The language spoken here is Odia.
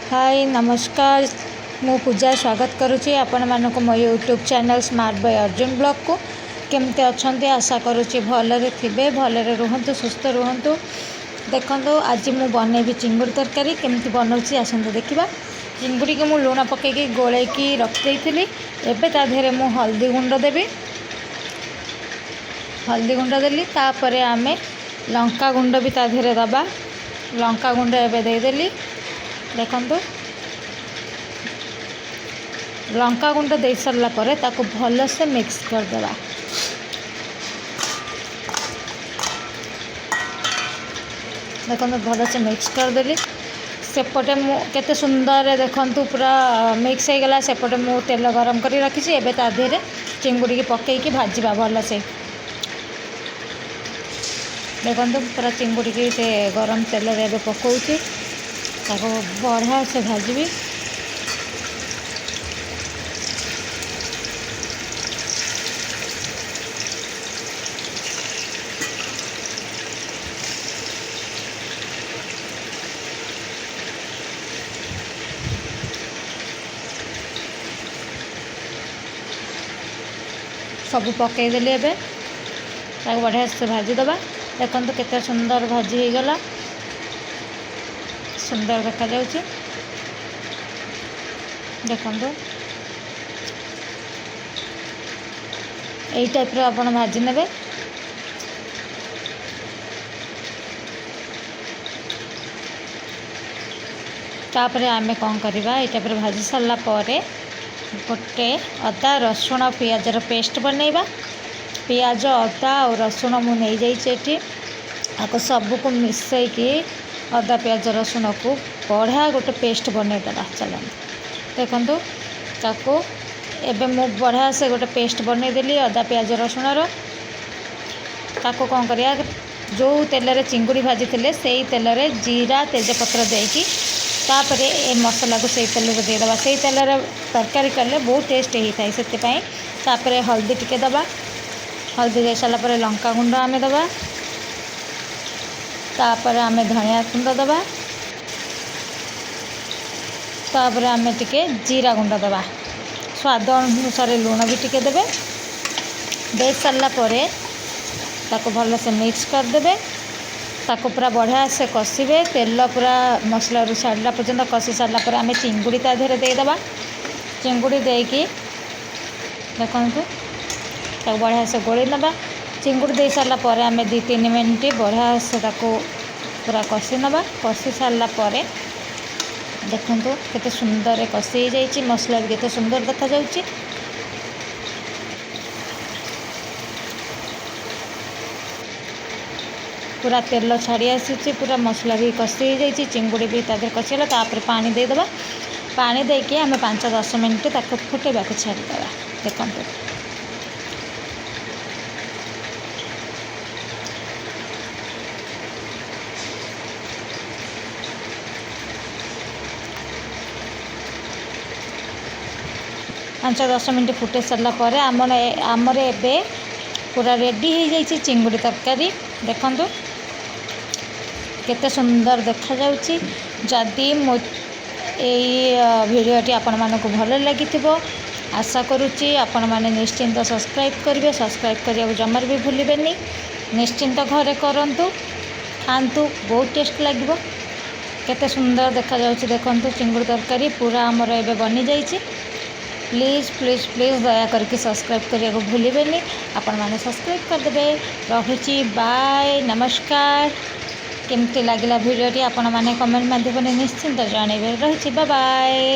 ହାଏ, ନମସ୍କାର। ମୁଁ ପୂଜା ସ୍ୱାଗତ କରୁଛି ଆପଣମାନଙ୍କୁ ମୋ YouTube channel smart boy Arjun ବ୍ଲଗ୍କୁ। କେମିତି ଅଛନ୍ତି? ଆଶା କରୁଛି ଭଲରେ ଥିବେ, ଭଲରେ ରୁହନ୍ତୁ, ସୁସ୍ଥ ରୁହନ୍ତୁ। ଦେଖନ୍ତୁ, ଆଜି ମୁଁ ବନେଇବି ଚିଙ୍ଗୁଡ଼ି ତରକାରୀ। କେମିତି ବନାଉଛି ଆସନ୍ତୁ ଦେଖିବା। ଚିଙ୍ଗୁଡ଼ିକୁ ମୁଁ ଲୁଣ ପକାଇକି ଗୋଳେଇକି ରଖିଦେଇଥିଲି। ଏବେ ତା ଦେହରେ ମୁଁ ହଳଦୀ ଗୁଣ୍ଡ ଦେବି। ହଳଦୀ ଗୁଣ୍ଡ ଦେଲି, ତାପରେ ଆମେ ଲଙ୍କା ଗୁଣ୍ଡ ବି ତା ଦେହରେ ଦେବା। ଲଙ୍କା ଗୁଣ୍ଡ ଏବେ ଦେଇଦେଲି। ଦେଖନ୍ତୁ, ଲଙ୍କା ଗୁଣ୍ଡ ଦେଇ ସାରିଲା ପରେ ତାକୁ ଭଲସେ ମିକ୍ସ କରିଦେବା। ଦେଖନ୍ତୁ, ଭଲସେ ମିକ୍ସ କରିଦେଲି। ସେପଟେ ମୁଁ କେତେ ସୁନ୍ଦରରେ, ଦେଖନ୍ତୁ, ପୁରା ମିକ୍ସ ହେଇଗଲା। ସେପଟେ ମୁଁ ତେଲ ଗରମ କରି ରଖିଛି। ଏବେ ତା ଦେହରେ ଚିଙ୍ଗୁଡ଼ିକି ପକାଇକି ଭାଜିବା ଭଲସେ। ଦେଖନ୍ତୁ, ପୁରା ଚିଙ୍ଗୁଡ଼ିକି ସେ ଗରମ ତେଲରେ ଏବେ ପକାଉଛି। ତାକୁ ବଢ଼ିଆ ସେ ଭାଜିବି। ସବୁ ପକାଇଦେଲି। ଏବେ ତାକୁ ବଢ଼ିଆ ସେ ଭାଜିଦେବା। ଦେଖନ୍ତୁ, କେତେ ସୁନ୍ଦର ଭାଜି ହେଇଗଲା, ସୁନ୍ଦର ଦେଖାଯାଉଛି। ଦେଖନ୍ତୁ, ଏଇ ଟାଇପ୍ର ଆପଣ ଭାଜି ନେବେ। ତାପରେ ଆମେ କ'ଣ କରିବା? ଏଇ ଟାଇପ୍ର ଭାଜି ସାରିଲା ପରେ ଗୋଟେ ଅଦା, ରସୁଣ, ପିଆଜର ପେଷ୍ଟ ବନେଇବା। ପିଆଜ, ଅଦା ଆଉ ରସୁଣ ମୁଁ ନେଇଯାଇଛି ଏଠି। ଆକୁ ସବୁକୁ ମିଶାଇକି ଅଦା, ପିଆଜ, ରସୁଣକୁ ବଢ଼ିଆ ଗୋଟେ ପେଷ୍ଟ ବନେଇଦେବା। ଚାଲନ୍ତୁ, ଦେଖନ୍ତୁ, ତାକୁ ଏବେ ମୁଁ ବଢ଼ିଆ ସେ ଗୋଟେ ପେଷ୍ଟ ବନେଇଦେଲି ଅଦା, ପିଆଜ, ରସୁଣର। ତାକୁ କ'ଣ କରିବା? ଯେଉଁ ତେଲରେ ଚିଙ୍ଗୁଡ଼ି ଭାଜିଥିଲେ, ସେଇ ତେଲରେ ଜିରା, ତେଜପତ୍ର ଦେଇକି ତାପରେ ଏ ମସଲାକୁ ସେଇ ତେଲରେ ଦେଇଦେବା। ସେଇ ତେଲରେ ତରକାରୀ କଲେ ବହୁତ ଟେଷ୍ଟ ହେଇଥାଏ, ସେଥିପାଇଁ। ତାପରେ ହଳଦୀ ଟିକେ ଦେବା। ହଳଦୀ ଦେଇ ସାରିଲା ପରେ ଲଙ୍କା ଗୁଣ୍ଡ ଆମେ ଦେବା। ତାପରେ ଆମେ ଧନିଆ ଗୁଣ୍ଡ ଦେବା। ତାପରେ ଆମେ ଟିକେ ଜିରା ଗୁଣ୍ଡ ଦେବା। ସ୍ୱାଦ ଅନୁସାରେ ଲୁଣ ବି ଟିକେ ଦେବେ। ଦେଇ ସାରିଲା ପରେ ତାକୁ ଭଲସେ ମିକ୍ସ କରିଦେବେ। ତାକୁ ପୁରା ବଢ଼ିଆ ସେ କଷିବେ, ତେଲ ପୁରା ମସଲାରୁ ଛାଡ଼ିଲା ପର୍ଯ୍ୟନ୍ତ। କଷି ସାରିଲା ପରେ ଆମେ ଚିଙ୍ଗୁଡ଼ି ତା ଦେହରେ ଦେଇଦେବା। ଚିଙ୍ଗୁଡ଼ି ଦେଇକି, ଦେଖନ୍ତୁ, ତାକୁ ବଢ଼ିଆ ସେ ଗୋଳେଇ ନେବା। ଚିଙ୍ଗୁଡ଼ି ଦେଇ ସାରିଲା ପରେ ଆମେ 2-3 ମିନିଟ୍ ବଢ଼ିଆ ସେ ତାକୁ ପୁରା କଷି ନେବା। କଷି ସାରିଲା ପରେ ଦେଖନ୍ତୁ, କେତେ ସୁନ୍ଦରରେ କଷି ହେଇଯାଇଛି। ମସଲା ବି କେତେ ସୁନ୍ଦର ଦେଖାଯାଉଛି। ପୁରା ତେଲ ଛାଡ଼ି ଆସିଛି, ପୁରା ମସଲା ବି କଷି ହେଇଯାଇଛି, ଚିଙ୍ଗୁଡ଼ି ବି ତା ଦେହରେ କଷିଗଲା। ତାପରେ ପାଣି ଦେଇଦେବା। ପାଣି ଦେଇକି ଆମେ 5-10 ମିନିଟ୍ ତାକୁ ଫୁଟେଇବାକୁ ଛାଡ଼ିଦେବା। ଦେଖନ୍ତୁ, 5-10 ମିନିଟ୍ ଫୁଟେଇ ସାରିଲା ପରେ ଆମର ଏବେ ପୁରା ରେଡ଼ି ହେଇଯାଇଛି ଚିଙ୍ଗୁଡ଼ି ତରକାରୀ। ଦେଖନ୍ତୁ, କେତେ ସୁନ୍ଦର ଦେଖାଯାଉଛି। ଯଦି ମୋ ଏଇ ଭିଡ଼ିଓଟି ଆପଣମାନଙ୍କୁ ଭଲ ଲାଗିଥିବ, ଆଶା କରୁଛି ଆପଣମାନେ ନିଶ୍ଚିନ୍ତ ସବସ୍କ୍ରାଇବ୍ କରିବେ। ସବସ୍କ୍ରାଇବ୍ କରିବାକୁ ଜମାରୁ ବି ଭୁଲିବେନି। ନିଶ୍ଚିନ୍ତ ଘରେ କରନ୍ତୁ, ଖାଆନ୍ତୁ, ବହୁତ ଟେଷ୍ଟ ଲାଗିବ। କେତେ ସୁନ୍ଦର ଦେଖାଯାଉଛି ଦେଖନ୍ତୁ। ଚିଙ୍ଗୁଡ଼ି ତରକାରୀ ପୁରା ଆମର ଏବେ ବନିଯାଇଛି। ପ୍ଲିଜ୍, ପ୍ଲିଜ୍, ପ୍ଲିଜ୍, ଦୟା କରିକି ସବସ୍କ୍ରାଇବ୍ କରିବାକୁ ଭୁଲିବେନି। ଆପଣମାନେ ସବସ୍କ୍ରାଇବ୍ କରିଦେବେ। ରହୁଛି, ବାଏ, ନମସ୍କାର। କେମିତି ଲାଗିଲା ଭିଡ଼ିଓଟି, ଆପଣମାନେ କମେଣ୍ଟ ମାଧ୍ୟମରେ ନିଶ୍ଚିନ୍ତ ଜଣାଇବେ। ରହୁଛି, ବାଏ।